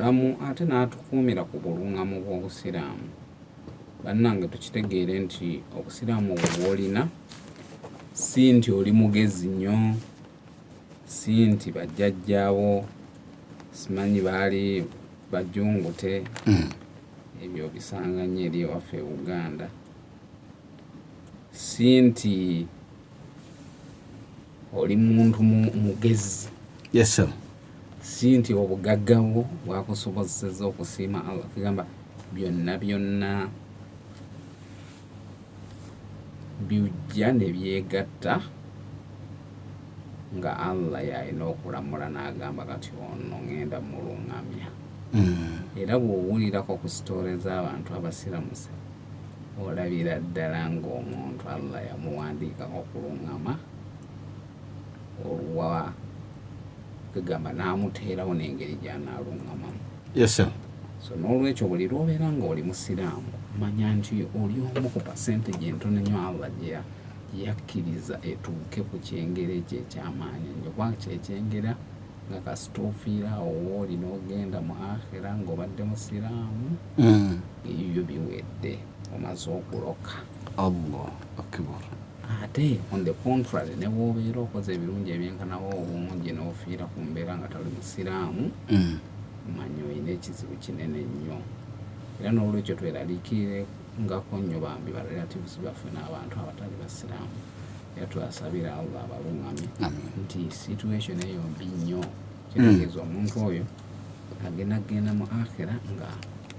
Mulamu ate n'atukuumira ku bulungamu bw'Obusiraamu. Bannange, tukitegeere nti Obusiraamu obwo bw'olina si nti oli mugezi nnyo, si nti bajjajjaabo simanyi baali bajungute. Ebyo obisanga nnyo eri ewaffe e Buganda. Si nti oli muntu mugezi. Yes sir. Si nti obugagga bwo bwakusobozesezza okusiima Allah. Kugamba byonna byonna bijja ne byegatta nga Allah yalina okulamula n'agamba, "Kati ono ŋŋenda muluŋŋamya." Era bw'owulirako ku story z'abantu abasiramuse, olabira ddala ng'omuntu Allah yamuwandiikako okuluŋŋama olwa kugamba n'amuteerawo n'engeri gy'anaaluŋŋamamu. Yes sir. So n'olwekyo, buli lw'obeera ng'oli musiraamu, manya nti oli omu ku percentage entono ennyo Allah gye yakkiriza etuuke ku kyengera ekyo ekyamaanyi ennyo, kubanga kyekyengera nga kasita ofiira awo wooli n'ogenda mu akhira ng'obadde musiraamu, ebyo biwedde, omaze okuloka. Allah akbar. Ate on the contrary, ne bw'obeera okoze ebirungi ebyenkanawo obungi n'ofiira ku mbeera nga toli musiraamu, manya olina ekizibu kinene nnyo. Era n'olwekyo tweraliikirire ngako nnyo bambi ba relatives baffe n'abantu abatali basiraamu, era twasabira Allah abaluŋŋamye. Amin. Nti situation eyo mbi nnyo. Kitegeeza omuntu oyo agenda kugenda mu akhira nga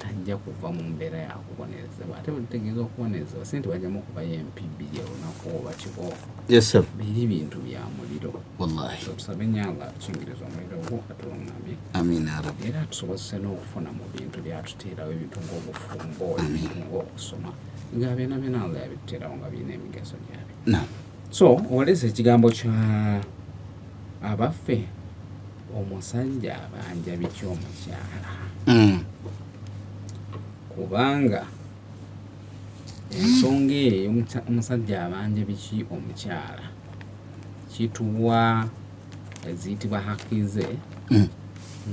tajja kuva mu mbeera yakubonerezebwa. Ate bwe tutegeeza okubonerezebwa, si nti bajja mukubayo empi bbiri olunaku oba kibooko. Yes sir. Biri bintu bya muliro. Wallahi. So tusabe nnyo Allah atukingiriza omuliro ogwo, atuluŋŋamye, Amin ya rabbi. era atusobozese n'okufuna mu bintu byatuteerawo, ebintu ng'obufumbo, ebintu ng'okusoma, nga byonna byonna Allah yabituteerawo nga birina emigaso gyabyo. So oleese ekigambo kya abaffe, omusajja abanja biki omukyala? Kubanga ensonga eyo, omusajja abanja biki omukyala, kituwa eziyitibwa haki ze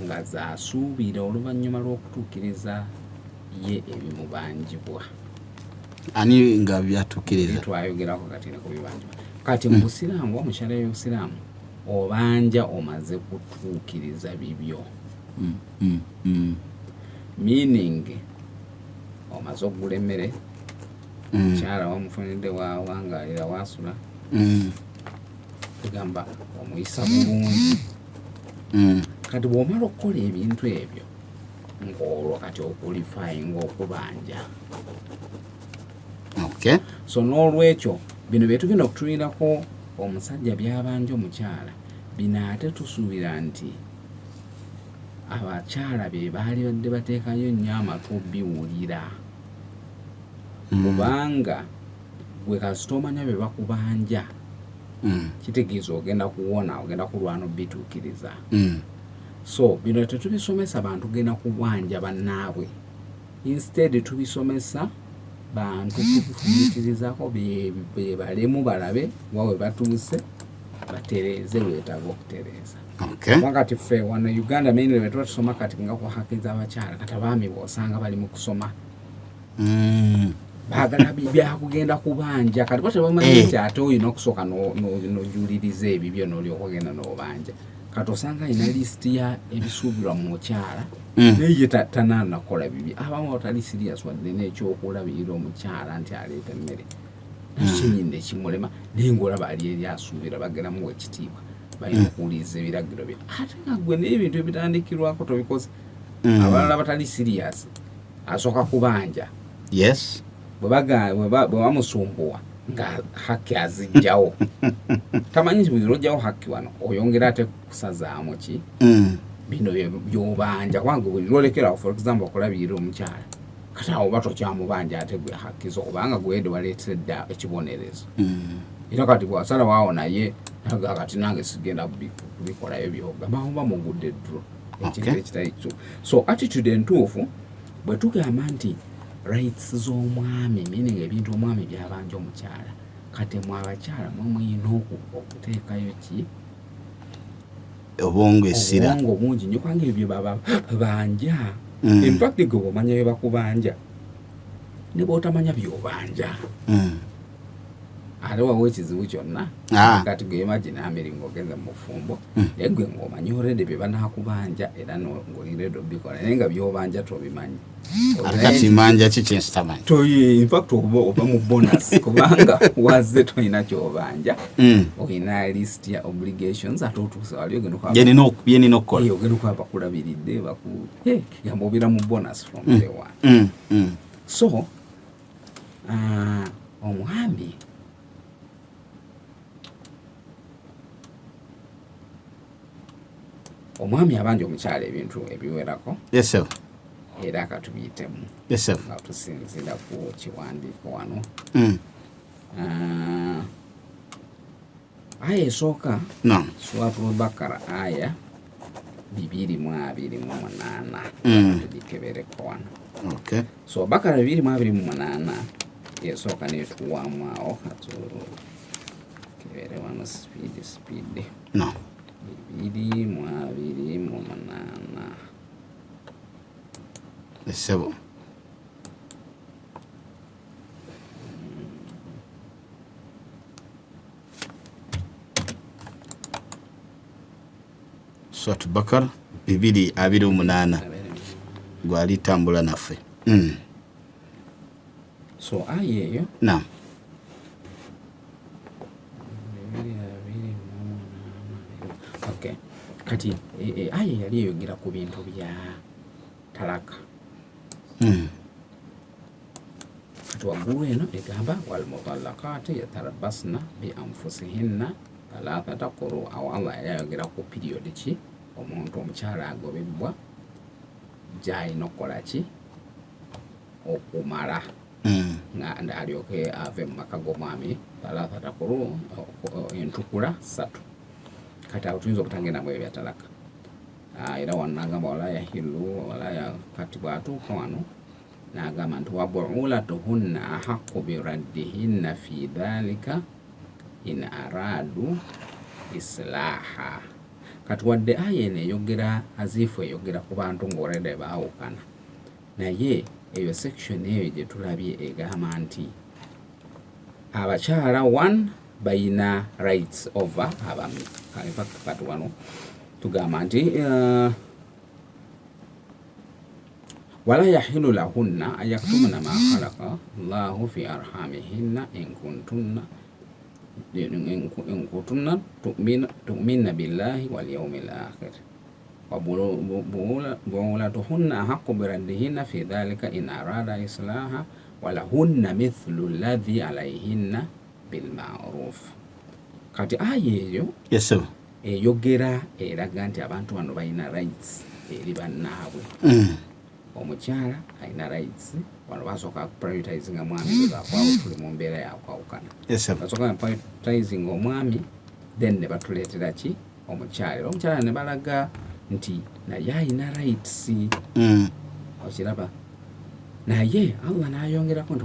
nga zasuubira oluvannyuma lw'okutuukiriza ye ebimubanjibwa. Ani nga byatuukiriza? Twayogerako kati ne ku bibanjibwa. Kati mu busiraamu oba mu sharia y'obusiraamu, obanja omaze kutuukiriza bibyo, meaning omaze okugula emmere, mukyala wamufunidde wawangalira, wasula, kugamba omuyisa bulungi. Kati bw'omala okukola ebintu ebyo, ng'olwo kati oqualifyinga okubanja. So n'olwekyo bino bye tugenda okutunirako, omusajja byabanja omukyala bino, ate tusuubira nti abakyala be baali badde bateekayo nnyo amatu biwulira, kubanga gwe kasita omanya bye bakubanja, kitegeeza ogenda kuwona, ogenda kulwana obituukiriza. So bino tetubisomesa bantu genda kubanja bannaabwe. Instead tubisomesa bantu kubifumiitirizaako, be balemu balabe wa we batuuse, batereeze weetaaga okutereeza. Kuba kati ffe wano e Uganda, mainly bwe tuba tusoma kati nga ku haki z'abakyala, kati abaami bw'osanga bali mu kusoma, baagala byakugenda kubanja. Kati bo tebamanyi nti ate olina okusooka n'ojuliriza ebibyo n'olyoka ogenda n'obanja. Kati osanga alina lisiti ya ebisuubirwa mu mukyala, naye ye tanaanakola bibi. Abamu batali serious wadde n'ekyokulabirira omukyala nti aleeta emmere, nakyo kyenyini nekimulema, naye ngaolaba ali eri asuubira bagenda muwa ekitiibwa, balina okuwuliriza ebiragiro bye, ate nga gwe n'ebintu ebitandikirwako tobikoze. Abalala batali serious asooka kubanja. Bwe bamusumbuwa nga haki azijjawo, tamanyi nti buli lwojjawo haki wano oyongera ate kusazaamu ki bino byobanja, kubanga buli lwolekerawo, for example, okulabirira omukyala, kati awo oba tokyamubanja ate gwe haki zo, kubanga gwede waleetera dda ekibonerezo. Era kati bwasalawo awo naye naga, "Kati nange sigenda kubikolayo byogamba," oba mugudde dro ekintu ekitali kituufu. So attitude entuufu, bwe tugamba nti rights z'omwami, meaning ebintu omwami byabanja omukyala, kati mwe abakyala mwe muyina okuteekayo ki? Obwongo essira. Obwongo bungi nnyo, kubanga ebyo baba banja. In fact, gwe bwomanya bye bakubanja ne bw'otamanya by'obanja, ate wawa ekizibu kyonna. Kati gwe imagine Amiri ng'ogenze mu bufumbo, naye gwe ng'omanyi already bye banaakubanja, era ng'oli ready obikola, naye nga by'obanja tobimanyi. Ate kati manja ki kyensitamanyi? In fact, oba mu bonus, kubanga wazze tolina kyobanja. Olina list ya obligations, ate otuuse wali ogenda Byenina okukola. Ogenda okuba bakulabiridde, gamba obeera mu bonus from day one. So omwami abanja omukyala ebintu ebiwerako. Yes, sir. Era akatubiyitemu Yes, sir. nga tusinziira ku kiwandiiko wano. Aya esooka, Suratul Bakara, aya 228. Tugikebereko wano. So Bakara 228 esooka netuwamu awo, katukebere wano speed speed. No. 228. Yes, sir. Surat Bakara 228, gwali tambula naffe. So aya eyo 228. Okay, kati aya yali eyogera ku bintu bya talaka. Kati waggulu eno egamba walmutallaqati yatarabbasna bi anfusihinna thalathata quru. Awo Allah yali ayogera ku period ki omuntu omukyala agobebwa gyalina okukola ki okumala nga alyoke ave mu maka g'omwami. Thalathata quru, entukula ssatu. Kati awo tuyinza obutagenda mu ebyo bya talaka. Era wano nagamba wala yahillu wala ya. Kati bw'atuuka wano n'agamba nti wabuulatuhunna ahaqu biraddihinna fi dhalika in aradu islaha. Kati wadde aya eno eyogera aziifu, eyogera ku bantu ng'already baawukana, naye eyo section eyo gye tulabye egamba nti abakyala one bayina rights over abami. In fact, kati wano tugamba nti wala yahilu lahunna an yaktumna ma khalaqa llahu fi arhamihinna in kuntunna tu'minna billahi wal yawmil akhir wa bu'ulatuhunna ahaqqu biraddihinna fi dhalika in arada islaha walahunna mithlu alladhi alayhinna bilmaruf. Kati aya eyo Yes, sir. eyogera eraga nti abantu bano balina rights eri bannaabwe. Omukyala alina rights. Wano basooka prioritizinga mwami, bakwawo tuli mu mbeera yakwawukana. Yes, sir. Basooka prioritizing omwami, then ne batuleetera ki? Omukyala. Era omukyala ne balaga nti naye alina rights. Okiraba? Naye Allah n'ayongerako nti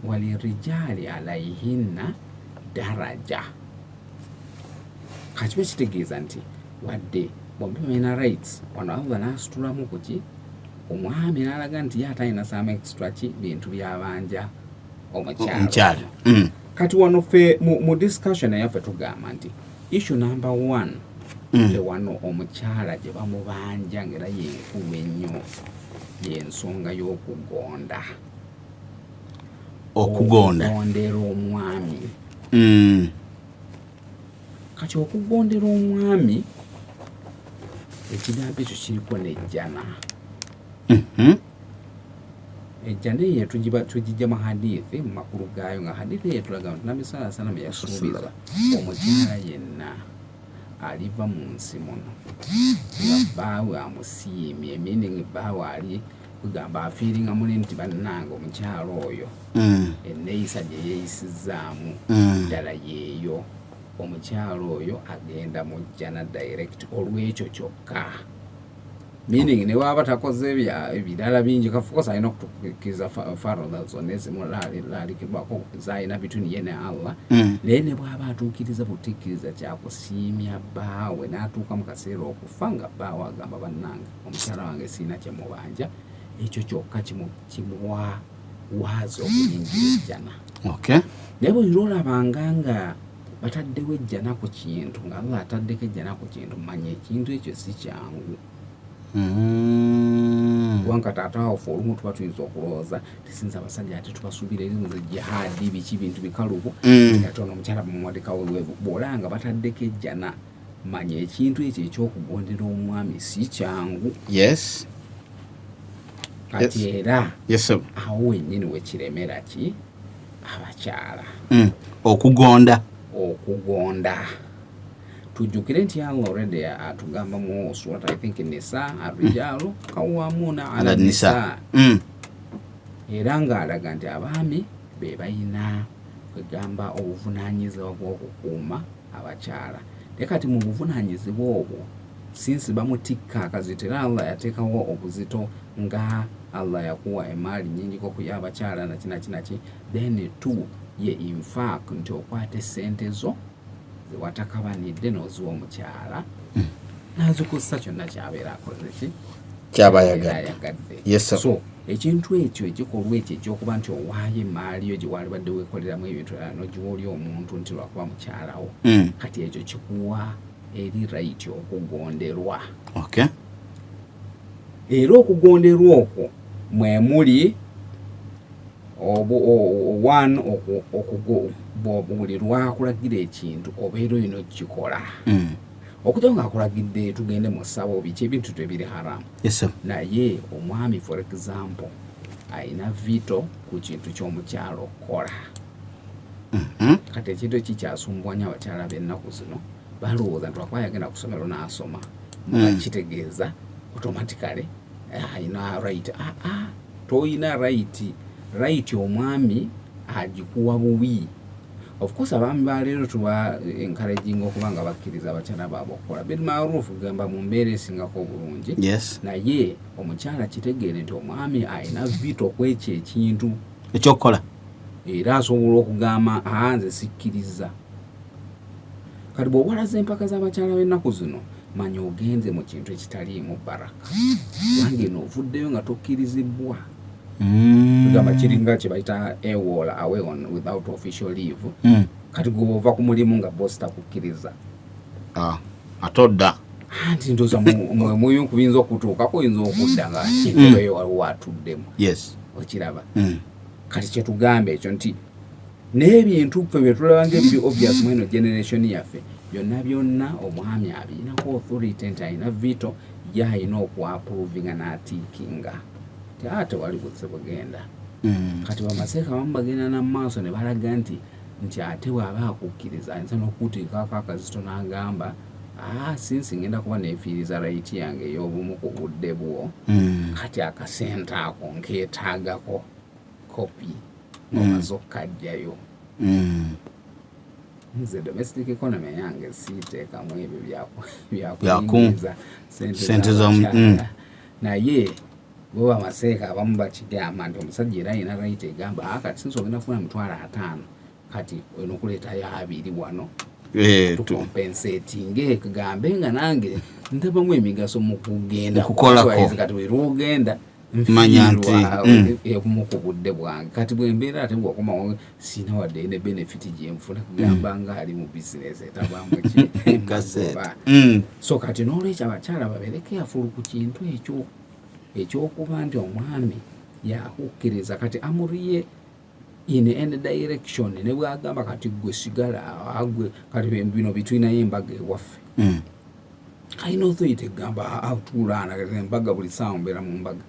walirijaali alaihinna daraja. Kakiba kitegeeza nti wadde bombi balina rights, wano Allah n'asitulamu kuki? Omwami, n'alaga nti ye ate alina some extra ki bintu byabanja omukyalo. Omukyala. Kati wano ffe mu discussion eyaffe tugamba nti issue number one, ffe wano omukyala gye bamubanja ngaera yenkulu ennyo, yensonga y'okugonda. Okugonda. Okugondera omwami. Kati okugondera omwami, ekigambo ekyo kiriko nejjana. Ejjana eyo tugijja mu hadithi, mu makulu gaayo, nga hadithi eyo etulaga nti Nabbi saa salama yasuubiza omukyala yenna aliva mu nsi muno nga bbaawe amusiimye, meaning bbaawe ali kugamba afiiringa muli nti bannange omukyala oyo enneeyisa gye yeeyisizzaamu ddala yeeyo, omukyala oyo agenda mu jjana direct olw'ekyo kyokka. Meaning ne waba takoze ebirala bingi, of course alina okutuukiriza faradha zonna ezimulalikibwako zalina between ye ne Allah. Naye ne bw'aba atuukiriza butikkiriza kyakusiimya bbaawe, n'atuuka mu kaseera okufa nga bbaawe agamba, "Bannange, omukyala wange siina kyemubanja," ekyo kyokka kimuwa waazi okuyingira ejjana. Naye bwe olabanga nga bataddewo ejjana ku kintu, nga Allah ataddeko ejjana ku kintu, manya ekintu ekyo si kyangu. Kubanga taata waffe olumu tuba tuyinza okulowooza tisinza abasajja ate tubasuubira erinze jihadi, biki, bintu bikalubo. Ate ono omukyala bamuwadekawo weevu. Bw'olaba nga bataddeko ejjana, manya ekintu ekyo ekyokugondera omwami si kyangu. Kati era Yes, sir. awo wennyini wekiremera ki abakyala. Okugonda. Okugonda. Tujjukire nti Allah already atugamba mu surat, I think, Nisa, "Arrijalu kawamuna ala ala nisa." Nisa. Era ng'alaga nti abaami be balina kwegamba obuvunaanyizibwa bw'okukuuma abakyala. Naye kati mu buvunaanyizibwa obwo, since bamutikka akazito, era Allah yateekawo obuzito nga Allah yakuwa emaali nyingiko ku y'abakyala naki naki naki, then two ye infaq, nti okwata essente zo zewatakabanidde n'oziwa omukyala n'azikozesa kyonna kyabeera akoze ki. Kyaba ayagadde. Ayagadde. Yes, sir. So ekintu ekyo, ekikolwa ekyo ekyokuba nti owaayo emaali yo gye walibadde weekoleramu ebintu ebirala n'ogiwa oli omuntu nti lwakuba mukyalawo, kati ekyo kikuwa eri right okugonderwa. Era okugonderwa okwo mwe muli one buli lwakulagira ekintu obeera olina okukikola. Okujjako ng'akulagidde tugende mu ssabo, biki, ebintu tebiri haramu. Yes, sir. Naye omwami, for example, ayina veto ku kintu ky'omukyalo okukola. Kati ekintu ekikyasumbwa nnyo abakyala b'ennaku zino, balowooza nti lwakuba yagenda ku ssomero n'asoma nga kitegeeza automatically ayina right. Ah, ah, toyina right. Right omwami agikuwa buwi. Of course abaami ba leero tuba encouraging okuba nga bakkiriza abakyala baabwe okukola bilmaruf, gamba mu mbeera esingako obulungi. Naye omukyala kitegeere nti omwami ayina veto kwekyo ekintu ekyokukola. Era asobola okugamba, "Aa, nze sikkiriza." Kati bw'oba olaza empaka z'abakyala b'ennaku zino, manya ogenze mu kintu ekitaliimu baraka, kubanga eno ovuddeyo nga tokkirizibwa. Tugamba kiringa kye bayita AWOL, away on without official leave. Kati gwe ova ku mulimu nga bosi takukkiriza. Ah, ate odda. Anti ndooza mwe kubiyinza okutuukako, oyinza okudda nga entebe yo waliwo atuddemu. Okiraba? Kati kyetugamba ekyo nti n'ebintu ffe bye tulaba ngaebiri obvious mu eno generation yaffe, byonna byonna omwami abirinako authority, nti alina veto, ye alina okuapprovinga n'atickinga ti aa, tewali buzibu, genda. Kati bamaseeka abamu bagenda namaaso ne balaga nti ate bw'aba akukkiriza ayinza n'okukuteekako akazito n'agamba, "Aa, since ngenda kuba neefiiriza right yange ey'obumu ku budde bwo, kati akasente ako nkeetaagako kopi ng'omaze okukajjayo." Nze domestic economy yange siiteekamu ebyo byakuyingiza sente sente z'abakyala. Naye bo bamaseeka abamu bakigamba nti omusajja era alina right egamba, "Ah, kati since ogenda kufuna 500,000, kati olina okuleetayo 20 wano tucompensatinge, gambe nga nange ndabamu emigaso mu kugenda." Mu kukolako. Kati buli lwogenda Manya nti, nfiirwa ekumu ku budde bwange. Kati bwembeera ate bwakomawo siina wadde ne benefit gyenfuna, kugamba nga ali mu bizinesi etabaamu ki. Kasente. Magoba. So kati n'olwekyo abakyala babeere careful ku kintu ekyo ekyokuba nti omwami yakukkiriza. Kati amuriye in any direction, ne bwagamba kati gwe sigala agwe, kati bino bitulinayo embaga ewaffe, alina authority egamba atuulaana embaga buli saawa, mbeera mu mbaga.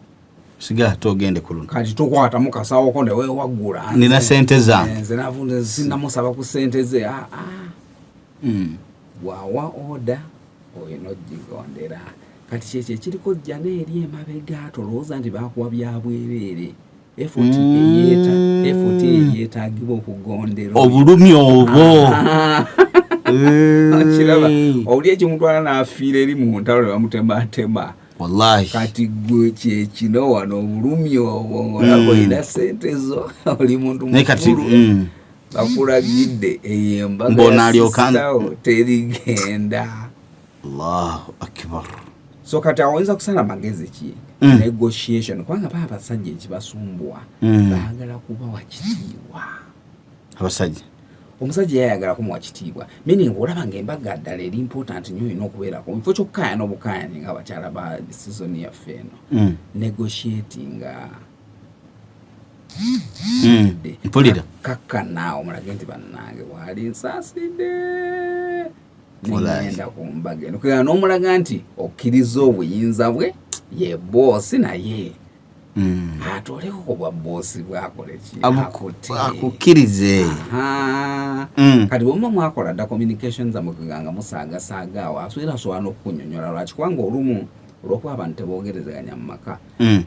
Sigala togende ku luno. Kati tokwatamu kasawoko newewaggula. Nina sente zange. Nze navunze, sinamusaba ku sente ze. Ah, ah. Bw'awa order olina ogigondera. Kati kyekyo ekiriko jjana eri emabega. Tolowooza nti bakuwa bya bwereere. Effort effort eyeetaagibwa okugondera obulumi obwo. Kiraba oli ekimutwala n'afiira eri mu ntalo ne bamutematema. Wallahi. Kati gwe kyekino wano obulumi obwo ng'olaba olina sente zo, oli muntu Naye kati mukulu, bakulagidde eyo embaga Mbona ya sister wo terigenda. Allahu akbar. So kati awo oyinza kusala magezi ki? Negotiation, kubanga ba abasajja ekibasumbuwa, baagala kubawa kitiibwa. Abasajja. Omusajja yayagala kumuwa kitiibwa, meaning bwolaba nga embaga ddala eri important nnyo, olina okubeerako mu kifo ky'okukaayana obukaayani nga abakyala ba season yaffe eno, negotiatinga. Mpulira. Kakkana omulage nti bannange bwali nsaasidde, Wallahi. nengenda ku mbaga eno, kugenda n'omulaga nti okkiriza obuyinza bwe, ye boss, naye atooleko ku bwa boss bwakole ki? Akute. Akukkirize. Aha. Kati bwemuba mwakola dda communication zammwe, nga musaagasaaga awo, asobola asobola n'okukunyonyola lwaki, kubanga olumu olwokuba abantu teboogerezeganya mu maka,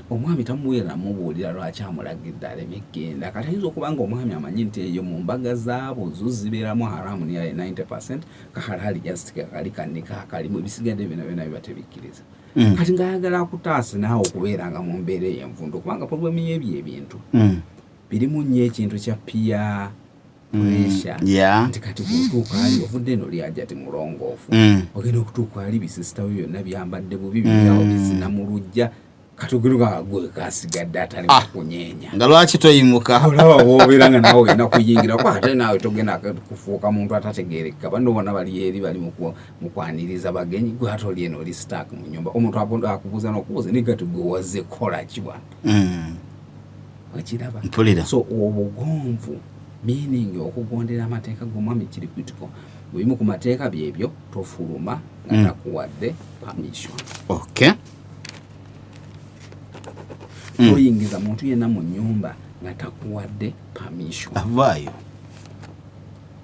omwami tamuweera mubuulira lwaki amulagidde aleme genda. Kati ayinza okuba nga omwami amanyi nti eyo mu mbaga zaabo zo zibeeramu haramu nearly 90%, kahalali just kali kanika akalimu, ebisigadde byona byona biba tebikkiriza. Kati ng'ayagala akutaase naawe okubeeranga mu mbeera eyo envundu, kubanga problem y'ebyo ebintu birimu nnyo ekintu kya peer pressure, nti kati bw'otuuka ali ovudde eno lyajja ti mulongoofu, ogenda okutuuka ali bisisita bwe byonna byambadde bubi, birawo bizina mu luggya, kati ogenda gwe kasigadde atali Ah. mukunyeenya. Nga lwaki toyimuka? Olaba bwobeera nga naawe olina kuyingira ko, ate naawe togenda kufuuka muntu atategeereka. Banno bonna bali eri bali mu kwaniriza bagenyi, gwe ate oli eno oli stuck mu nyumba, omuntu akubuuza n'okubuuza naye kati gwe wazze kukola ki wano? Okiraba? Mpulira. So obugonvu, meaning okugondera amateeka g'omwami kiri critical. Ebimu ku mateeka byebyo: tofuluma nga takuwadde permission. Toyingiza muntu yenna mu nyumba nga takuwadde permission. Avaayo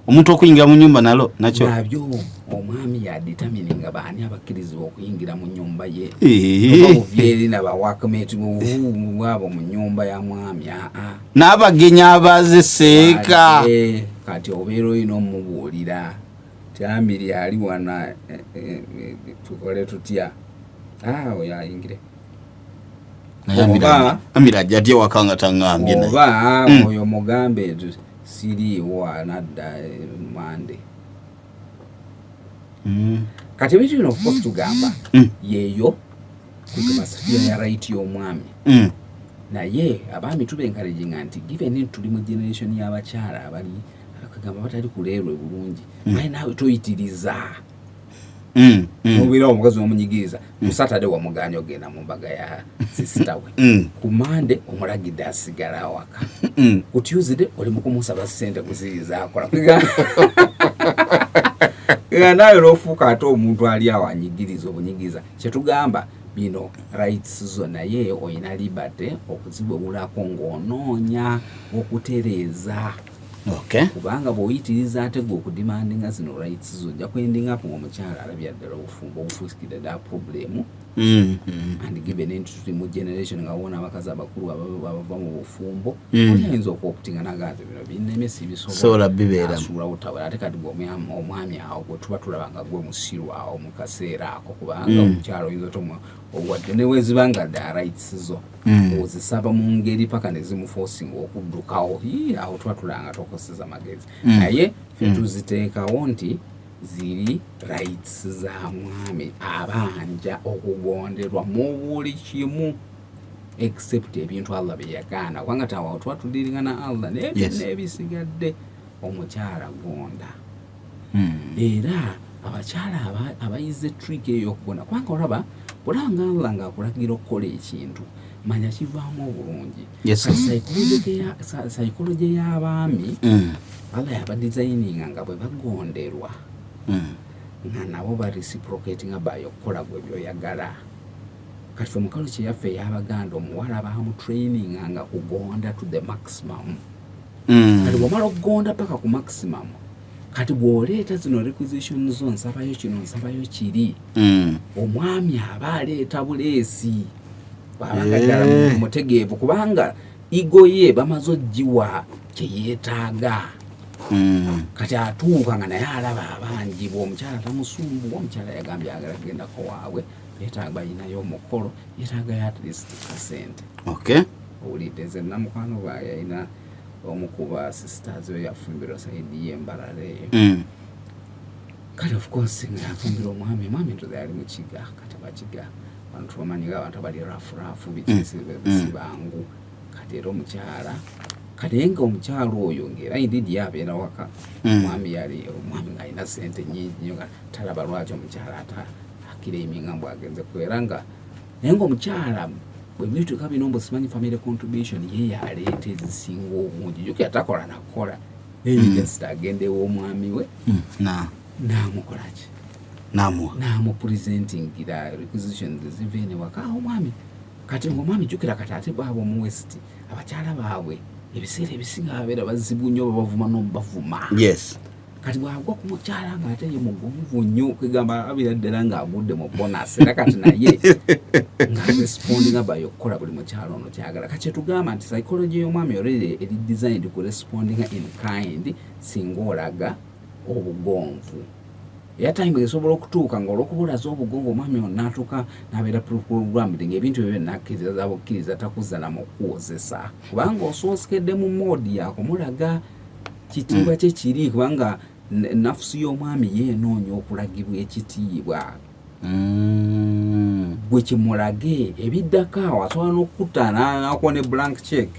omuntu okuyingira mu nyumba nalo nakyo. Nabyo omwami yadetermininga baani abakkirizibwa okuyingira mu nyumba ye. Obuvyeri nabawakameti bwabo mu nyumba ya mwami, aa. N'abagenyi abaze seeka. Ate kati obeera olina omubuulira ti Amiri ali wana, tukole tutya? Ah, oyo ayingire. Naye Amira ajja atya ewaka nga taŋŋambye naye? Oba oyo mugambe nti siriiwo, anadda mande. Kati ebintu bino of course tugamba yeeyo kugamba sphere ya right y'omwami, naye abaami tuba encouraginga nti given nti tuli mu generation y'abakyala abali kugamba batali kuleerwe bulungi, naye naawe toyitiriza. Nobeera omukazi omunyigiriza, ku Saturday wamuganya ogenda mu mbaga ya sister we, ku Mande omulagidde asigala awaka, ku Tuesday oli mukumusaba ssente kuziriza akola, nga naawe lwofuuka ate omuntu ali awo anyigiriza obunyigiriza. Kyetugamba bino rights zo, naye olina liberty okuziwewulako ng'onoonya okutereeza, kubanga bw'oyitiriza ate gwe okudemandinga zino rights zo, ojja kwendinga up ng'omukyala alabya ddala obufumbo obufuukidde ddala problem. And given nti tuli mu generation nga wona abakazi abakulu abava mu bufumbo, oli ayinza okuoptinga nagaa nti bino binnemye, sibisobola. Sobola bibeeramu. Asuulawo tawera. Ate kati gwe omwami awo gwe tuba tulaba nga gwe musiru awo mu kaseera ako, kubanga omukyala oyinza otomu wadde neweziba nga dda rights zo ozisaba mu ngeri paka ne zimuforcinga okuddukawo. Ii, awo tuba tulaba nga tokoseza magezi, naye ffe tuziteekawo nti ziri rights za mwami abanja okugonderwa mu buli kimu except ebintu Allah bye yagaana, kubanga tawawo tuba tudealinga na Allah, naye byonna ebisigadde omukyala gonda. Era abakyala abayize trick eyo y'okugonda, kubanga olaba olaba nga Allah ng'akulagira okukola ekintu, manya kivaamu obulungi. Kati psychology y'abaami, Allah yabadesigninga nga bwe bagonderwa, nga nabo bareciprocatinga by okukola gwe byoyagala. Kati fe mu culture yaffe ey'Abaganda, omuwala bamutraininga nga kugonda to the maximum. Kati bw'omala okugonda paka ku maximum, kati bw'oleeta zino requisition zo, nsabayo kino, nsabayo kiri, omwami aba aleeta buleesi bw'abanga ddala mutegeevu, kubanga ego ye bamaze ogiwa kyeyeetaaga. Kati atuuka nga naye alaba abanjibwa, omukyala tamusumbuwa, omukyala yagambye agala kugendako waabwe. Yetaaga, balinayo omukolo, yetaagayo at least kasente. Owulidde? Nze namukwano bwaye yalina omu ku ba sisters we yafumbirwa side y'embalala eyo. Kale of course nga yafumbirwa omwami, omwami ntoza yali mukiga. Kati abakiga bantu bamanyi nga abantu abali rough rough, biki, si bangu. Kati era omukyala, kati naye nga omukyala oyo ngaera indeed ye abeera waka. Omwami yali omwami ng'alina sente nyingi nnyo, nga talaba lwaki omukyala ata aclaiminga mbu agenze kuera, nga naye nga omukyala bwe bituuka bino mbu simanyi family contribution, ye yaleeta ezisinga obungi. Jukira takola nakukola, naye just agenda ew'omwami we Na n'amukolaki? Namuwa. N'amupresentingira requisitions eziva ene waka awo omwami. Kati ngaomwami, jjukira kati ate baabwe omu West, abakyala baabwe ebiseera ebisinga babeera bazibu nnyo, babavuma n'obavuma. Kati bwagwa ku mukyala nga ate ye mugonvu nnyo, kwegamba abira ddala ng'agudde mu bonus. Era kati naye ng'arespondinga by okukola buli mukyala ono kyagala. Kati kyetugamba nti psychology y'omwami already eri designed ku respondinga in kind singa olaga obugonvu. Era time esobola okutuuka nga olwokubulaza obugonvu, omwami ono n'atuuka n'abeera programmed ng'ebintu ebyo byonna akkiriza zabukkiriza, takuzza na mukuwozesa, kubanga osoosekedde mu mode yakumulaga kitiibwa kye kiri, kubanga nafusi y'omwami yeenoonya okulagibwa ekitiibwa. Gwe kimulage, ebiddako awo asobola n'okutta nakuwa ne blank check.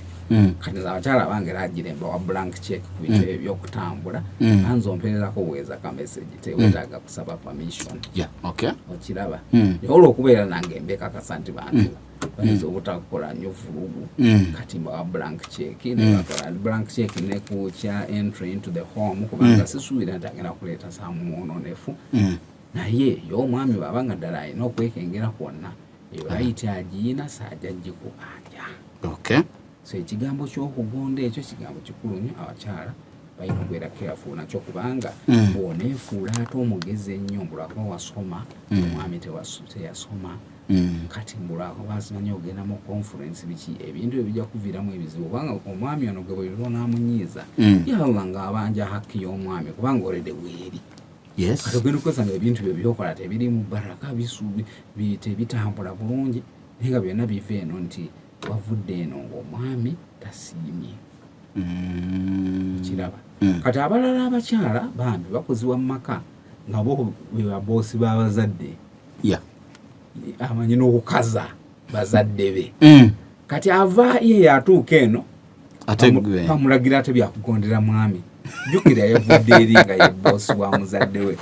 Kati nze abakyala bange era agira mbawa blank check ku bintu ebyo byokutambula. Anze ompererako buweeza ka message, tewetaaga kusaba permission. Okiraba? Naye olwokubeera nange mbekakasa nti bantu bayinza obutakukola nnyo vulugu, kati mbawa blank check, nebakola blank check ne ku kya entry into the home, kubanga sisuubira nti agenda kuleeta samwononefu. Naye ye omwami bw'aba nga ddala alina okwekengera kwonna, eyo right agiyina, saajja gikubanja. So ekigambo ky'okugonda ekyo kigambo kikulu nnyo, abakyala balina okubeera careful nakyo, kubanga bw'oneefuula ate omugezi ennyo mbu lwakuba wasoma, omwami teyasoma, kati mbu lwakuba asimanyi ogenda mu conference biki, ebintu ebyo bijja kuviiramu ebizibu, kubanga omwami ono gwe buli lwonaamunyiiza, yalla ng'abanja haki y'omwami, kubanga already weeri. Kati ogenda okukozesa nga ebintu byo byokola tebiri mu baraka, tebitambula bulungi, naye nga byonna biva eno nti wavudde eno ng'omwami tasiimye. Kiraba? Kati abalala abakyala bambi bakuzibwa mu maka nga bo be baboosi b'abazadde. Amanyi n'okukaza bazadde be. Kati ava ye yatuuka eno, ate gwe bamulagira ate byakugondera mwami. Jjukira yavudde eri nga ye boosi wa muzadde we.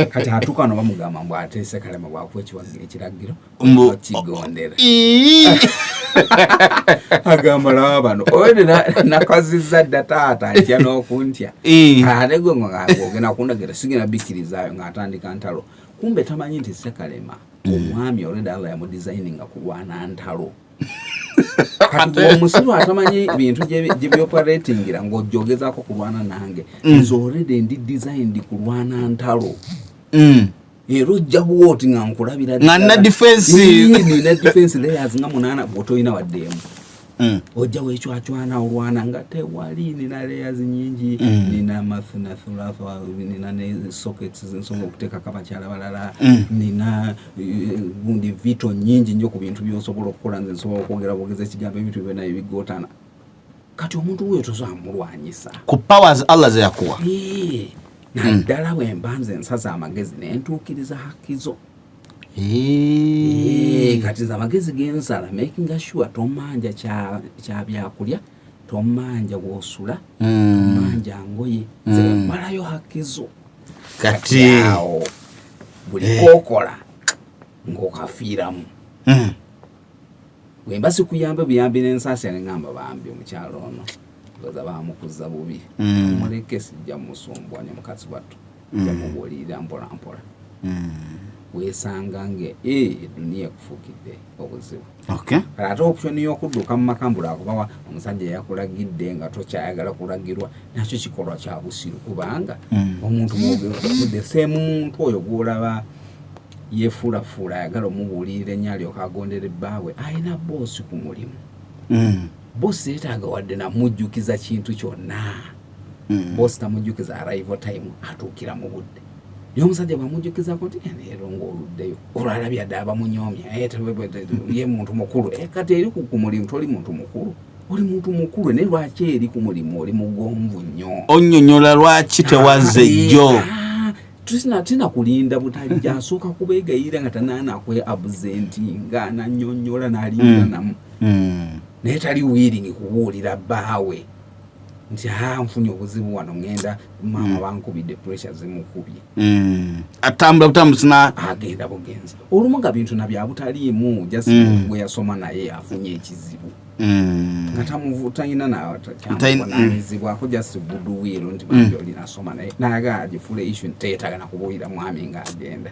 Kati atuuka no bamugamba mbu ateese kalema bwakuwa ekiragiro okigondera. Ii! Agamba, laba bano olwedde nakazizza dda taata, ntya n'okuntya. Ate gwe nga ogenda kundagira, sigenda bikkirizaayo, ng'atandika ntalo. Kumbe tamanyi nti sekalema omwami olwedde Allah yamudesigninga kulwana ntalo. Kati omusiru atamanyi bintu gye byoperatingira ng'ojja ogezaako kulwana nange, nze already ndi designed kulwana ntalo. Era ojja bwoti nga nkulabira Nga nina ddala. defense. Nina defense layers nga munaana, bw'otolina wadde emu. Ojja wecwacwana olwana nga tewali. Nina layers nyingi. Nina mathna, thulatha, nina ne sockets nsobola okuteekako abakyala balala. Nina gundi veto nyingi nnyo ku bintu byosobola okukola. Nze nsobola okwogera bwogeza ekigambo, ebintu byonna ebigootana. Kati omuntu wuyo tosobola mulwanyisa. Ku powers Allah ze yakuwa. Naddala bwe mba nze nsaza amagezi nentuukiriza haki zo. Kati nze amagezi gensala making sure tomanja kya byakulya, tomanja bwosula, tomanja ngoye, nze bwemmalayo haki zo, kati awo buli kokola ng'okafiiramu. Bwemba sikuyambe buyambi n'ensaasira, neŋŋamba bambi omukyalo ono oza bamukuza bubi, muleke, sijja musumbwanya mukazi wattu, nja mubuulirira mpola mpola. Weesanga nga eduniya ekufuukidde obuzibu. Kale ate option y'okudduka mu maka mbu lwakuba omusajja yakulagidde nga tokyayagala kulagirwa, nakyo kikolwa kya busiru, kubanga omuntu the same muntu oyo gw'olaba yefuulafuula ayagala omubuulirira ennyo alyoka agondera ebbaawe, alina boosi ku mulimu. Boosi yeetaaga wadde namujjukiza kintu kyonna. Boosi tamujjukiza arrival time, atuukira mu budde. Naye omusajja bwamujjukizako nti leero ng'oluddeyo, olwalabye dde abamunyomya, ye muntu mukulu. Kati eri ku mulimu toli muntu mukulu, oli muntu mukulu, naye lwaki eri ku mulimu oli mugonvu nnyo? Onnyonnyola lwaki tewazze jjo. Tina kulinda butajja, asooka kubeegayirira nga tanaanakwe absentinga, nanyonnyola n'alinda namu, naye tali willing kubuulira bbaawe nti ha, nfunye obuzibu wano, ŋŋenda, maama bankubidde, pressure zimukubye. Atambula butambuzi na Agenda bugenzi, olumu nga bintu nabya butaliimu, just gwe yasoma naye afunye ekizibu nga talina kyamuvunanyizibwako, just goodwill nti bambi oli nasoma naye, nayagala agifuule issue, teyeetaaga nakubuulira mwami ng'agenda.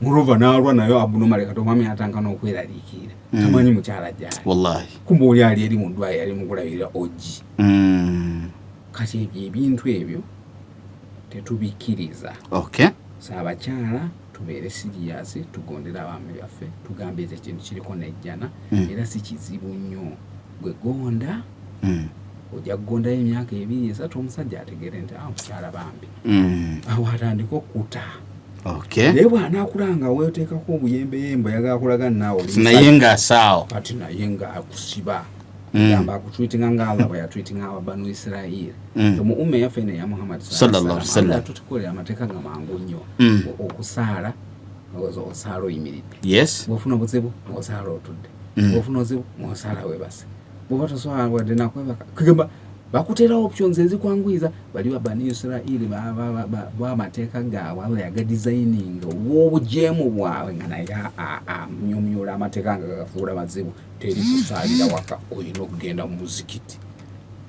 Mulova n'alwa naye abnormal, kati omwami atandika n'okweraliikirira, tamanyi mukyala gyali. Wallahi. Kumba oli ali eri mu ddwaliro, yali mukulabirira ogi. Kati ebyo ebintu ebyo tetubikkiriza. So abakyala tubeere serious, tugondere abaami baffe, tugambe nti ekintu kiriko nejjana, era si kizibu nnyo. Gwe gonda, ojja kugondayo emyaka 2, 3, omusajja ategere nti ah, omukyala bambi, awo atandike okuta. Naye bw'anaakula nga weeteekako obuyembeyembe, oyagala kulaga naawe oli naye ng'asaawo. Kati naye ng'akusiba, gamba akutreatinga nga Allah bwe yatreatinga ababanu Isirairi. Mu umma yaffe eno eya Muhammad Sallallahu alaihi wasallam. Tutukolera amateeka nga mangu nnyo. Okusaala, osaala oyimiridde. Bw'ofuna obuzibu, ng'osaala otudde. Bw'ofuna obuzibu, ng'osaala weebase. Bw'oba tosobola wadde nakwebaka, kugamba bakuterawo options ezikwanguyiza. Bali ba Bani Isirairi bwamateeka gaabwe Allah yagadesigninga olw'obujeemu bwabwe, nga naye amyumyula amateeka nga gagafuula mazibu. Teri kusaalira waka, olina okugenda mu muzikiti.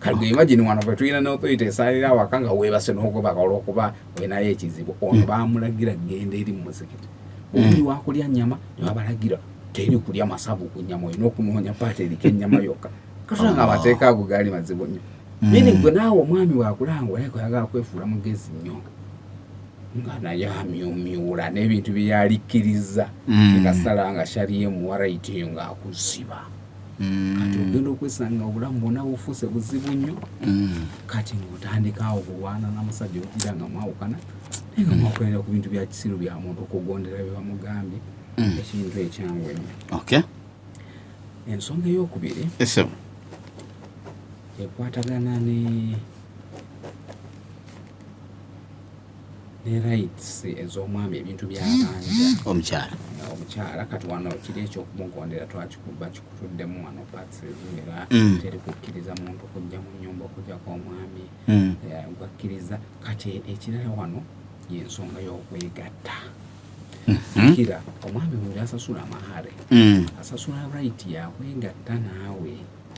Kale gwe imagine wano fe tulina ne authority esaalira awaka nga weebase n'okwebaka olw'okuba olinayo ekizibu. Ono bamulagira genda eri mu muzikiti. Bwoli wakulya nnyama, ne babalagira teri kulya masavu ku nnyama, olina okunoonya paati eriko ennyama yokka. Katula nga amateeka ago gaali mazibu nnyo. Meaning gwe naawe omwami bw'akulanga olabika oyagala kwefuula mugezi nnyo, nga naye amyumyula n'ebintu bye yalikkiriza, ekasala nga shariya emuwa right eyo, ng'akusiba. Kati ogenda okwesanga obulamu bwonna bufuuse buzibu nnyo. Kati ng'otandika awo kulwana na musajja, ogira nga mwawukana, naye nga mwakolera ku bintu bya kisiru bya muntu okugondera bye bamugambye, ekintu ekyangu ennyo. Ensonga eyokubiri Esebo. ekwatagana ne rights ez'omwami, ebintu byabanja omukyala. Omukyala. Kati wano kiri ekyokumugondera twakikuba kikutuddemu wano parts eziwera. Teri kukkiriza muntu kujja mu nyumba okujjako omwami gwakkiriza. Kati ekirala wano yensonga y'okwegatta. Kira omwami buli asasula amahare, asasula right yakwegatta naawe,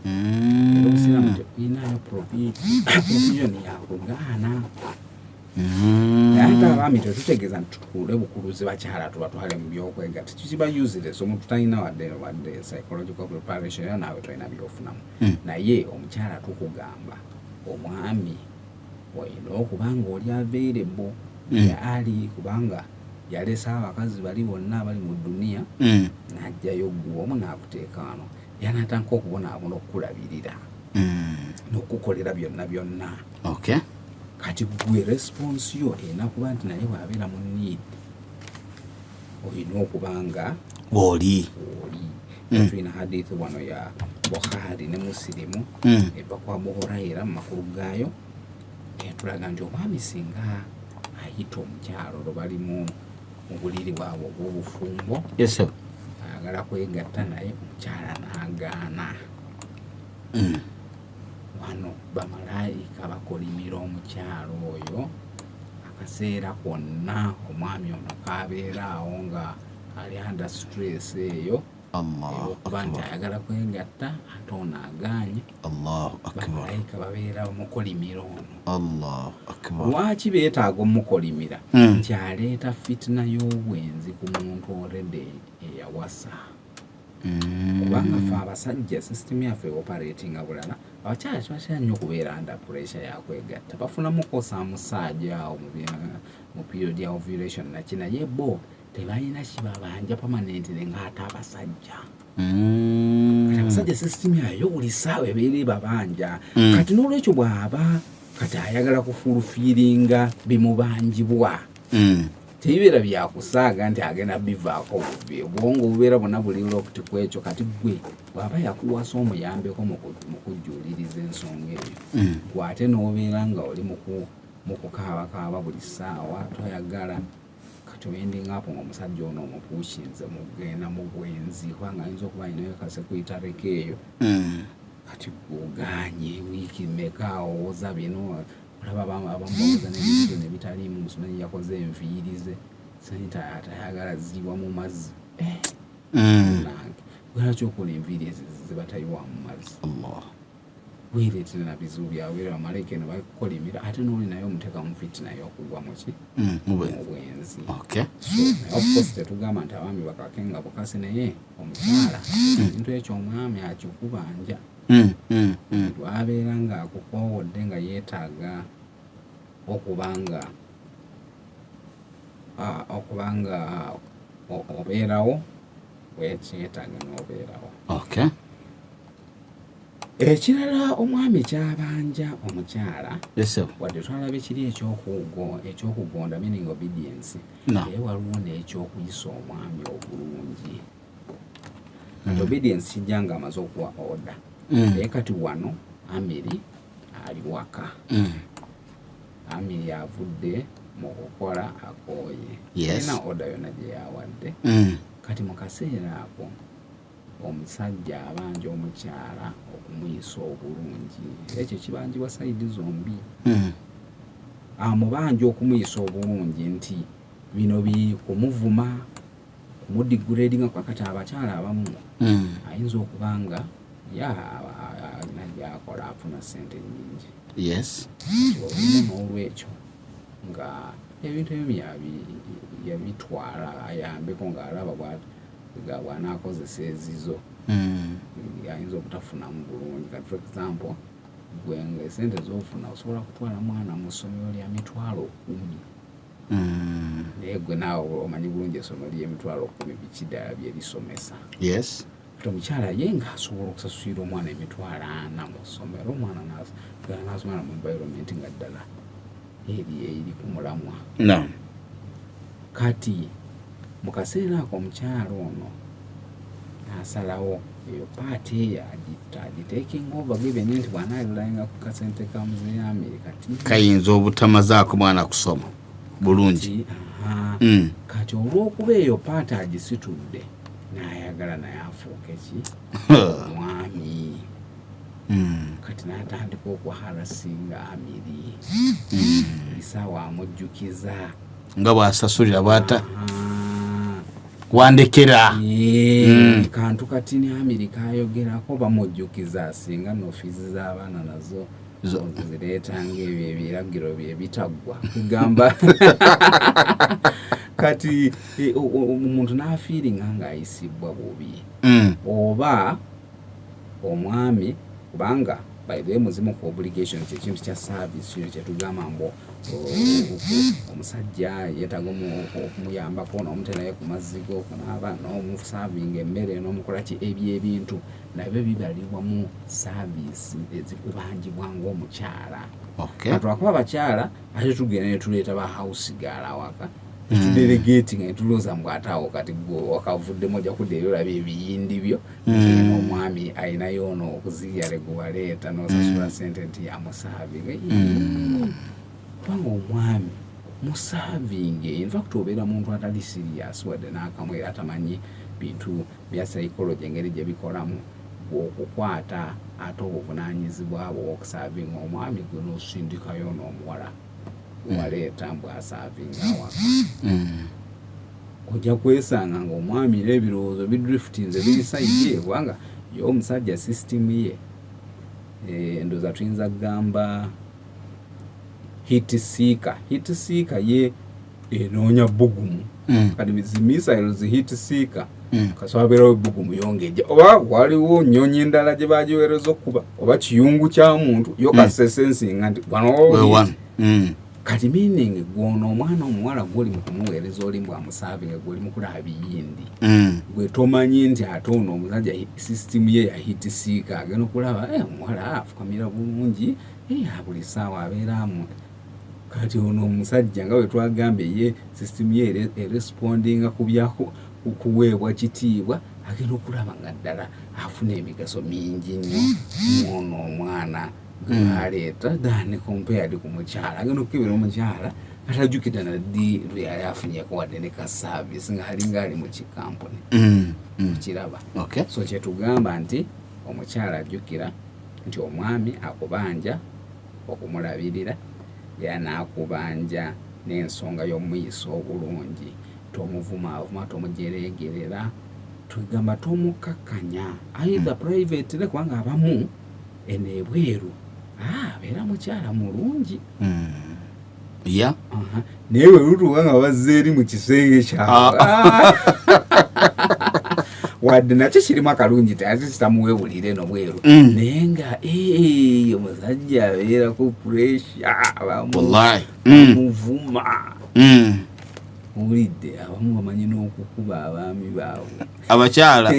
era obusiraamu tebulinayo provision yakugaana. Naye ate abaami tetutegeeza nti tutukuule bukuluzi bakyala tubatwale mu byokwegatta, kikiba useless. Omuntu talina wadde psychological preparation, era naawe tolina byofunamu. Naye omukyala tukugamba, omwami olina okuba nga oli available ali, kubanga yalese abakazi bali bonna abali mu duniya, n'ajjayo gwe omu n'akuteeka wano, era n'atandika okubonaabona okukulabirira n'okukukolera byonna byonna. Kati gwe response yo erina kuba nti naye bw'abeera mu need, olina okuba nga oli. Oli. Tulina hadithi wano ya Bukhari ne Musilimu, eva kwa Abu Huraira. Mu makulu gaayo etulaga nti omwami singa ayita omukyalo olwo bali mu buliri bwabwe obw'obufumbo, ayagala kwegatta naye, omukyala n'agaana, wano bamalayika bakolimira omukyalo oyo akaseera konna omwami ono kabeera awo nga ali under stress eyo Allahu okuba nti akbar. ayagala kwegatta ate ono agaanye. Allahu akbar. Bamalayika babeera bamukolimira ono. Allahu akbar. Lwaki beetaaga omukolimira? Nti aleeta fitina y'obwenzi ku muntu already eyawasa, kubanga ffe abasajja system yaffe operatinga bulala. Abakyala kibatera nnyo okubeera under pressure yakwegatta, bafunamuko samusaaja awo mu period ya ovulation naki, naye bo tebalina kibabanja permanently ng'ate abasajja. Kati abasajja system yayo buli ssaawa ebeera ebabanja. Kati n'olwekyo bw'aba kati ayagala kufulfillinga bimubanjibwa. Tebibeera byakusaaga nti agenda bivaako bubi, obwongo bubeera bwonna buli locked ku ekyo. Kati gwe bw'aba yakuwasa omuyambeko mu kujjuuliriza ensonga eyo, gwe ate n'obeera nga oli mu kukaabakaaba buli ssaawa, toyagala. Kati oending up ng'omusajja ono omupushinze mugenda mu bwenzi, kubanga ayinza okuba alinayo kasekwitareko eyo. Kati gwogaanye wiiki meka owoza bino, olaba abamu bawoza n'ebintu nebitaliimu. Musimanyi yakoze enviiri ze, simanyi tayagala ziyiwa mu mazzi. Nange lwaki okola enviiri ezo zebatayiwa mu mazzi? Allah. Weereetera na bizibu byawe, era bamalayika eno bakukolimira, ate n'oli naye omuteeka mu fitina y'okugwa muki? Mu bwenzi. Mu bwenzi. Okay. So naye of course tetugamba nti abaami bakake nga bukasi, naye omukyala ekintu ekyo omwami akikubanja. Lwabeera ng'akukoowodde nga yeetaaga okubanga obeerawo, wekyetaaga n'obeerawo. Ekirala omwami kyabanja omukyala, Yes, sir. wadde twalaba ekiri ekyokugonda, meaning obedience, No. naye waliwo n'ekyokuyisa omwami obulungi. Kati obedience kijja nga amaze okuwa order, naye kati wano Amiri ali waka, Amiri avudde mu kukola, akooye, alina order yonna gye yawadde. Kati mu kaseera ako omusajja abanja omukyala okumuyisa obulungi. Ekyo kibanjibwa side zombi. Amubanja okumuyisa obulungi nti bino kumuvuma, kumudegradinga, kuba kati abakyala abamu ayinza okuba nga ye alina gyakola, afuna sente nyingi. Olumu n'olwekyo nga ebintu ebimu yabitwala ayambeko, ng'alaba nga bw'anaakozesa ezizo ayinza obutafunamu bulungi. Kati for example, gwe nga esente z'ofuna osobola kutwala mwana mu ssomero lya 100,000, naye gwe naawe omanyi bulungi essomero ly'emitwalo 10 biki ddala bye lisomesa. Kati omukyala ye ng'asobola okusasulira omwana 40,000 mu ssomero, omwana n'asomera mu environment nga ddala eri ku mulamwa. No. Kati mu kaseera ako omukyala ono n'asalawo eyo part eyo agitakinga over, given nti bw'anaalulayinga ku kasente ka muzeeyi Amiri kati kayinza obutamazaako mwana kusoma bulungi. Kati, aha. Kati olw'okuba eyo part agisitudde, n'ayagala naye afuuke ki? Omwami. Kati n'atandika okuharassinga Amiri, isaawa amujjukiza nga bw'asasulira bw'ata Aha. wandekera. Kantu katini Amiri kayogerako bamujjukiza, singa no fees z'abaana nazo zireetanga ebyo ebiragiro bye bitaggwa kugamba. Kati omuntu n'afeelinga ng'ayisibwa bubi, oba omwami, kubanga by the way muzimu ku obligation kyekintu kya service kino kyetugamba mbu omusajja yeetaaga okumuyambako n'omuterayo ku mazzi g'okunaaba, n'omuservinga emmere, n'omukola ki, ebyo ebintu nabyo bibalibwa mu service ezikubanjibwa ng'omukyala. Kati lwakuba abakyala ate tugenda ne tuleeta ba house girl awaka, netudelegatinga, netulowooza mbu ate awo kati gwe wakavuddemu ojja kudda eri olaba ebiyindi byo. Omwami ayinayo ono okuziyale gwe waleeta n'osasula sente nti amuservinga, kubanga omwami muservinge, in fact obeera muntu atali serious wadde n'akamu, era atamanyi bintu bya psychology engeri gye bikolamu, bw'okukwata ate obuvunaanyizibwa bwo okuservinga omwami, gwe n'osindikayo n'omuwala waleeta mbu aservinga awaka, ojja kwesanga nga omwami era ebirowoozo bidriftinze biri side ye, kubanga ye omusajja system ye, ndowooza tuyinza kugamba heat seeker. Heat seeker ye enoonya bbugumu. Kati zi missiles heat seeker, kasaba beerawo ebbugumu yongejja, oba waliwo nnyonyi endala gye bagiweereza okuba oba kiyungu kya muntu yo, kasesensinga nti wano. We wano. Kati meaning gwono omwana omuwala gwoli mu kumuweereza, oli mbw amuservinga, gwoli mu kulaba biyindi, gwe tomanyi nti ate ono omusajja system ye ya heat seeker, agenda okulaba, omuwala afukamira bulungi, buli ssaawa abeera amu Kati ono omusajja nga bwe twagambye, ye system ye erespondinga ku byakuweebwa kitiibwa, agenda okulaba nga ddala afuna emigaso mingi nnyo mwono omwana gwebaleeta than compared ku mukyala. Agenda okukebera omukyala atajjukira naddi lwe yali afunyeko wadde ne ka service, ng'alinga ali mu kikampuni. Okiraba? Okay. So kyetugamba nti omukyala ajjukira nti omwami akubanja okumulabirira, era n'akubanja n'ensonga y'omuyisa obulungi. Tomuvumaavuma, tomujereegerera, tugamba tomukakkanya either private, kubanga abamu eno ebweru abeera mukyala mulungi. Naye bwe lutuuka nga bazze eri mu kisenge kyabwe, wadde nakyo kirimu akalungi, ate kitamuweebulira eno bweru, naye nga omusajja abeerako pressure. Wallahi. Bamuvuma. Owulidde, abamu bamanyi n'okukuba abaami baabwe. Abakyala.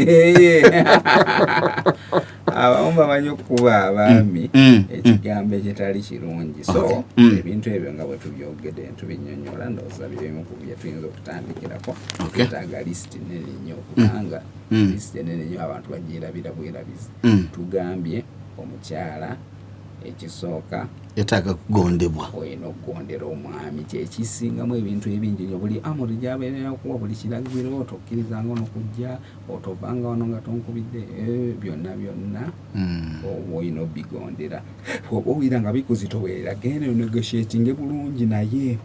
Abamu bamanyi okukuba abaami, ekigambo ekitali kirungi. So ebintu ebyo nga bwe tubyogedde tubinyonyola, ndowooza birimu ku bye tuyinza okutandikirako. Twetaaga lisiti nene nnyo, kubanga lisiti enene nnyo abantu bagyerabira bwerabizi. Tugambye omukyala ekisooka yetaaga kugondebwa. Olina okugondera omwami, kyekisingamu ebintu ebingi nnyo. Buli amuri gyabeerera kuwa, buli kiragiro, tokkirizanga ono kujja, otovanga wano nga tonkubidde, byonna byonna oba olina obigondera. Oba owulira nga bikuzitowerera, genda onegotiatinge bulungi naye.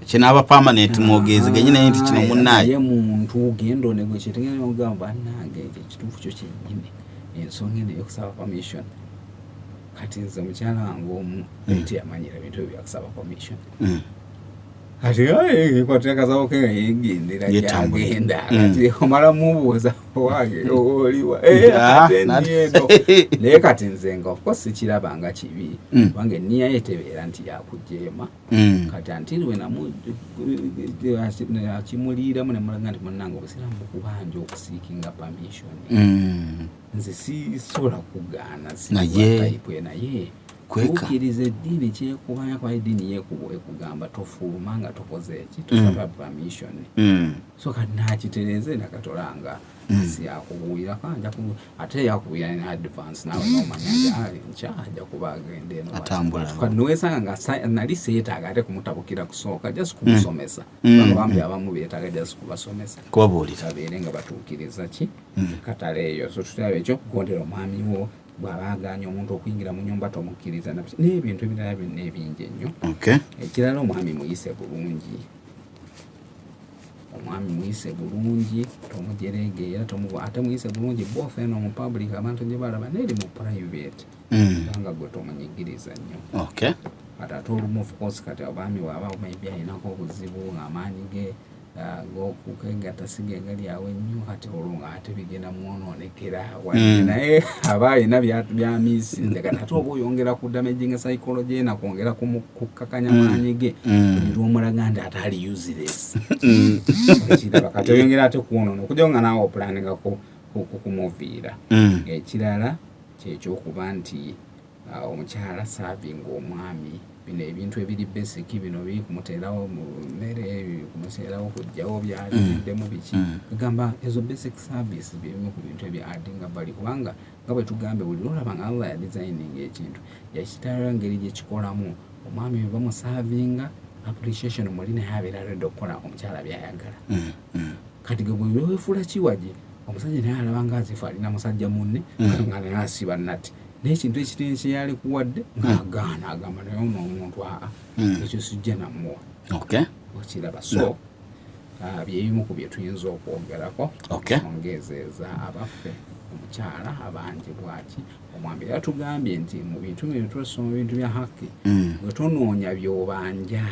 Kinaaba permanent, mwogezeganye naye nti kino Ah, munnaye. Naye muntu genda onegotiatinge naye, ogamba bannange ekyo ekituufu kyo kyennyini, ensonga eno eyokusaba permission. Kati nze mukyala wange omu naye teyamanyira bintu ebyo byakusaba permission. Kati kwatira akasawo ke nga yegendera. Yetambula. Gyagenda. Kati omala mubuuza, wange oliwa? Ate ndi eno. Naye kati nze nga of course sikiraba nga kibi, kubanga enniya ye tebeera nti yakujeema. Kati until we namu akimuliiramu nemulaga nti munnange, obusiraamu bukubanja okuseekinga permission. Nze sisobola kugaana. Naye- Sitype, naye Kweka. tuukiriza eddiini kyekubanya, kuba eddiini yekuba ekugamba tofuuluma nga tokoze eki, tosaba permission. So kati nakitereeze nakatolanga si akubuulirako anja ate yakubuulira in advance, naawe nomanya nti nkya ajja kuba agenda eno. Atambula. Kati nowesanga nga nali seetaaga ate kumutabukira kusooka, just kumusomesa, kubanga bambi abamu beetaaga just kubasomesa, kubabuulira, babeere nga batuukiriza ki katale eyo. So tutaba ekyo, kugondera omwami wo, bw'aba agaanye omuntu okuyingira mu nyumba tomukkiriza, n'ebintu ebirala byonna ebingi ennyo. Ekirala, omwami muyise bulungi, omwami muyise bulungi, tomujeregeera, ate muyise bulungi both eno mu public abantu gye balaba n'eri mu private, kubanga gwe tomunyigiriza nnyo. Kati ate olumu of course kati abaami bwaba maybe ayinako obuzibu ng'amaanyi ge g'okukegatta si ge gali awo ennyo, kati olwo ng'ate bigenda mwonoonekera wadde, naye aba alina byamiisinze. Kati ate oba oyongera ku damaging psychology ye nakwongera kukkakanya maanyi ge, buli lwomulaga nti ate ali useless. Ekiraba kati oyongera ate kwonoona okujjako nga naawe opulaninga kumuviira. Ekirala kyekyokuba nti omukyala serving omwami, bino ebintu ebiri basic, bino biri kumuteerawo mu mmere, kumuteerawo kugjawo byaliddemu, biki. Kugamba ezo basic service byebimu ku bintu ebya addinga value, kubanga nga bwe tugambye, buli lwolaba nga Allah yadesigninga ekintu, yakitalayo engeri gyekikolamu. Omwami bwe bamuservinga, appreciation muli, naye abeera ready okukola omukyala byayagala. Kati gwe bwe weefuula kiwagi, omusajja naye alaba nga azifu alina musajja munne, nga naye asiba nati naye ekintu ekitini kyeyali kuwadde ng'agaana, agamba naye ono omuntu aa, ekyo sijja namuwa. Okiraba? So byebimu ku bye tuyinza okwogerako. Ensonga ezo eza abaffe omukyala abangi bwaki omwami, era tugambye nti mu bintu bino twesoma ebintu bya haki, gwe tonoonya byobanja.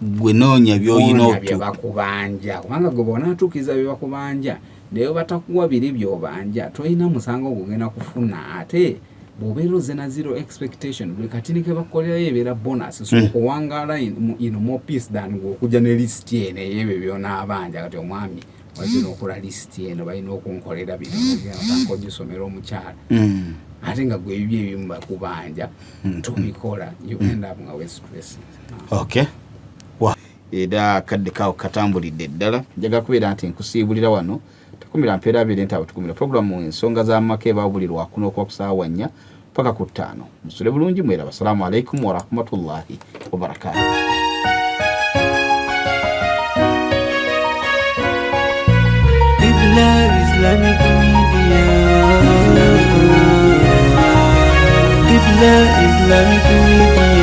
Gwe noonya by'olina. Noonya bye bakubanja, kubanga gwe bw'onaatuukiriza bye bakubanja, naye batakuwa biri by'obanja, tolina musango gugenda kufuna. Ate bw'obeera ozze na zero expectation, buli katini ke bakukolerayo ebeera bonus. So owangaala in more peace than gwe okujja ne lisiti eno ey'ebyo by'onaabanja. Kati omwami wazina okola lisiti eno, balina okunkolera bino, ogenda otandika ogisomera omukyala. Ate nga gwe ebibyo ebimu bakubanja tobikola, you end up nga we stress. Okay, era akadde kawo katambulidde ddala. Njagala kubeera nti nkusiibulira wano, takumira mpeera abeere nti abatukumira programu Ensonga z'Amaka eba buli Lwakuna okuba ku saawa 4 paka ku 5. Musule bulungi, mweraba. Assalamu alaikum warahmatullahi wabarakatuh. Qibla Islamic Media. Qibla Islamic Media.